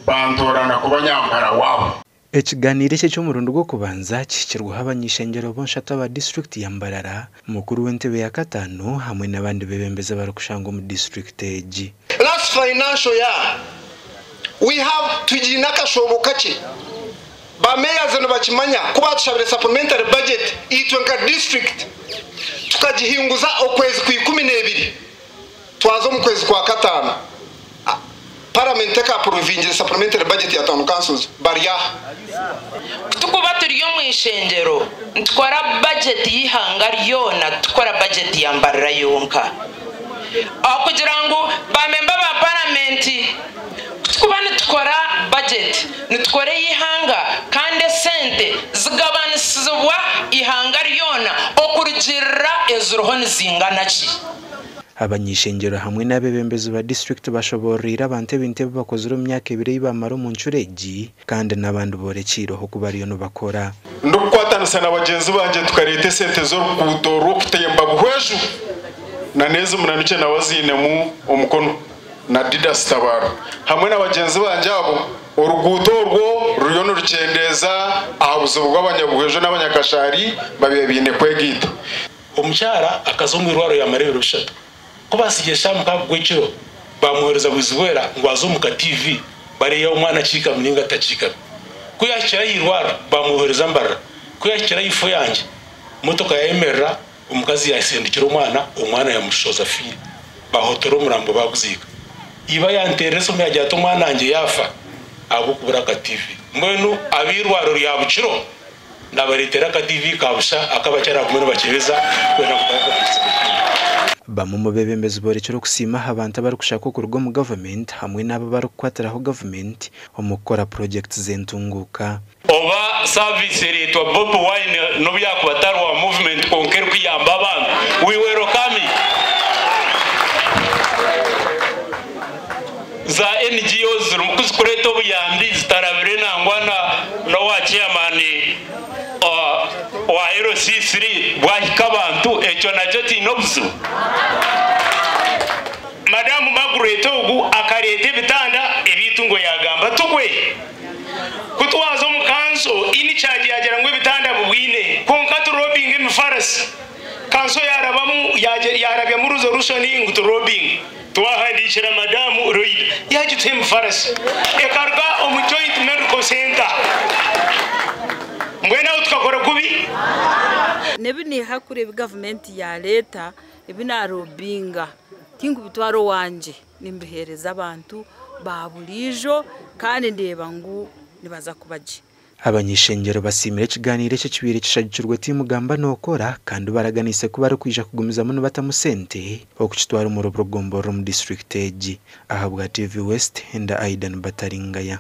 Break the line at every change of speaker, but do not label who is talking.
Bantoorana kuba nyampara waabo.
Ekiganiiro eki eky'omurundi gw'okubanza kihikirweho abany'ishengyero bonshatu aba disiturikiti ya Mbarara, mukuru w'entebe ya kataano hamwe n'abandi beebembezi abarikushangwa omu disiturikiti egi.
Last financial year we have tugiine akashoobo kakye ba mayors nibakimanya ku batushabire supplementary budget itwe nka district tukagihinguza okwezi kwa 12 twaza omu kwezi kwa kataano Paramenti eka apuruvingire supplementary budget ya town councils bari aha.
Ku turikuba turi omu ishengyero, nitukora bajeti y'eihanga ryona, titukora bajeti ya Mbarara yonka. Ahakugira ngu ba memba ba Paramenti ku turikuba nitukora bajeti, nitukora ey'eihanga kandi esente zigabanisibwa eihanga ryona okurugiirira eziriho nizingana ki.
Abany'eishengyero hamwe n'abeebembezi ba disiturikiti bashoboororeire abantu ebintu ebi bakozire omu myaka ebiri ei baamara omu ncuro egi kandi n'abandi boorekyeire oku bariyo nibakora.
Ndikukwatanisa na bagyenzi bangye tukareeta esente z'oruguuto rw'okutemba Buhweju na n'ezi Munanukye nawe aziinemu omukono na Didas Tabaro hamwe na bagyenzi bangye abo, oruguuto orwo ruriyo nirukyendeeza aha buzibu bw'abanyabuhweju n'abanyakashaari babaire baine kwegaita.
Omukyara akaza omu irwariro yaamara ebiro bishatu. Ku baatsigire eshaaha mukaaga gw'ekiro, baamwohereza Bwizibwera ngu aze omu ka TV bareebe yaaba omwana akiikami nainga atakiikami. Ku yaahikire aha irwariro, baamwohereza Mbarara. Ku yaahikire aha ifo yangye, motoka yaayemerera, omukazi yaasindikira omwana, omwana yaamushushoza afiire. Baahotora omurambo baaguziika. Iba yaanteerera esimu yaagira ati omwana wangye yaafa ahabw'okubura aka TV. Mbwenu ab'eirwariro rya Bukiro Nabareetera aka TV ka busha aku abakyara bagume nibakyebeza kwenda ngu babe ekizibu kyingi.
Bamwe omu beebembezi boorekire okusiima aha bantu abarikushakwa okuruga omu gavumenti hamwe n'abo abarikukwatiraho gavumenti omu kukora purogyekiti z'entunguuka.
Oba service ereetwa Bobi Wine nobu yakuba atari wa movement kwonka erikuyamba abantu, we welcome it. Za NGOs zirimu kuzikureeta obuyambi zitarabire nangwa na n'owa chairman wa LC3 bwahika abantu ekyo nakyo kiine obuzibu? Madamu Margaret ogu akareeta ebitanda eby'eitungo yaagamba tugwe. Ku twaza omu kanso, in-charge yaagira ngu ebitanda bibwine kwonka turobinge emifarasi. Kanso yaarabamu yaarabyamu resolution ngu turobinge. Twahandiikira Madamu Loida yaagituha emifarasi ekaruga omu Joint Medical Centre. Mbwenu aho tukakora kubi?
N'ebi naiha kuri ebi gavumenti yaareeta ebi naarobinga tinkubitwara owangye, nimbiheereza abantu ba buriijo kandi ndeeba ngu nibaza kuba gye.
Abany'eishengyero basiimire ekigaaniiro eki ekibaire kishagikirwe tiimu Gamba Nookora kandi baraganiise ku barikwija kugumizamu nibatamu sente okukitwara omuri buri gomborora omu disiturikiti egi. Ahabwa TV West, Henda Aidan Bataringaya.